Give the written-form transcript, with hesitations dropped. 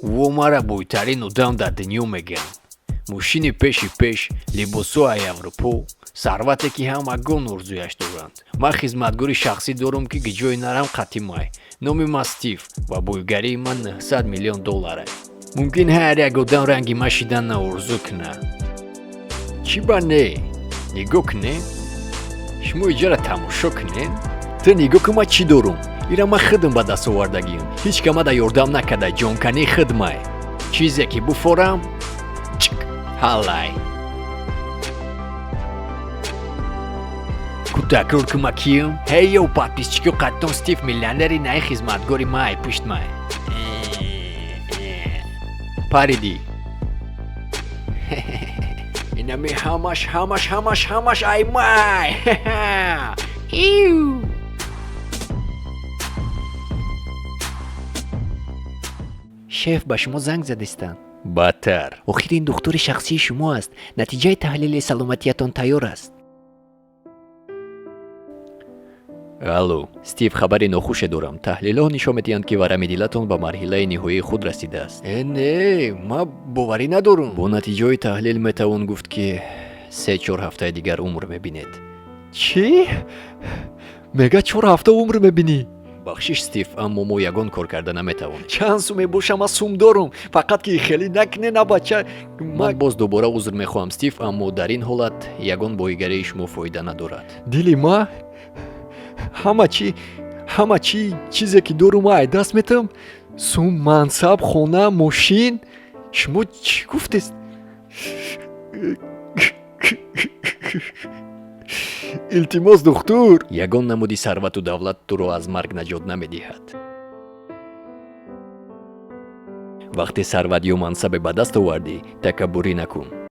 Во мара бойтарин одам дар дунё мегӯянд. Мошини пеши пеш, либосҳо ай Аврупо, сарвате, ки ҳамагон орзуяш доранд. Ман хизматгори шахсӣ дорум, ки ҷое нарам, қатимай. Номи ман Стив ва бойгарии ман 900 миллион долларай. Мумкин ҳар як одам ранги ман шиданна орзу кунад. Чӣ ба не? Нигоҳ кунед, шумо иҷора тамошо кунед. Ту нигоҳ кун, ман чӣ дорум. Ира ман худам ба даст овардагиам, ҳеҷ ка мада ёрдам накарда. Ҷонкании худмай. Чизе ки буфорам, чик, ҳалай. Ку такрор ку, ма киюм? Ҳей, ё подписчику, қаттон Стив миллионери наи, хизматгори май пуштмай париди. Инами ҳамаш, ҳамаш, ҳамаш, ҳамаш ай май. Иу! Шеф, ба шумо занг задистанд. Бадтар. Охир ин духтури шахсии шумо аст. Натиҷаи таҳлили саломатиятон тайёр аст. Алло, Стив, хабари нохуше дорам. Таҳлилҳо нишон медиҳанд, ки варами дилатон ба марҳилаи ниҳоии худ расидааст. Э, не, ман боварӣ надорам. Бо натиҷаҳои таҳлил метавон гуфт, ки 3-4 ҳафтаи дигар умр мебинед. Чӣ мега? 4 ҳафта умр мебинӣ? Бахшиш, Стив, аммо мо ягон кор карда наметавонем. Чанд сум мебошам, ман сум дорум, фақат ки хеле накне на бача. Ман боз дубора узр мехоҳам, Стив, аммо дар ин ҳолат ягон боигарии шумо фоида надорад. Дили ма, ҳама чи, ҳама чи, чизе ки дорум, ма ай даст метам: сум, мансаб, хона, мошин. Шумо чӣ гуфтест? Илтимос, духтур. Ягон намуди сарвату давлат туро аз марг наҷот намедиҳад. Вақте сарват ё мансабе ба даст овардӣ, такаббурӣ накун.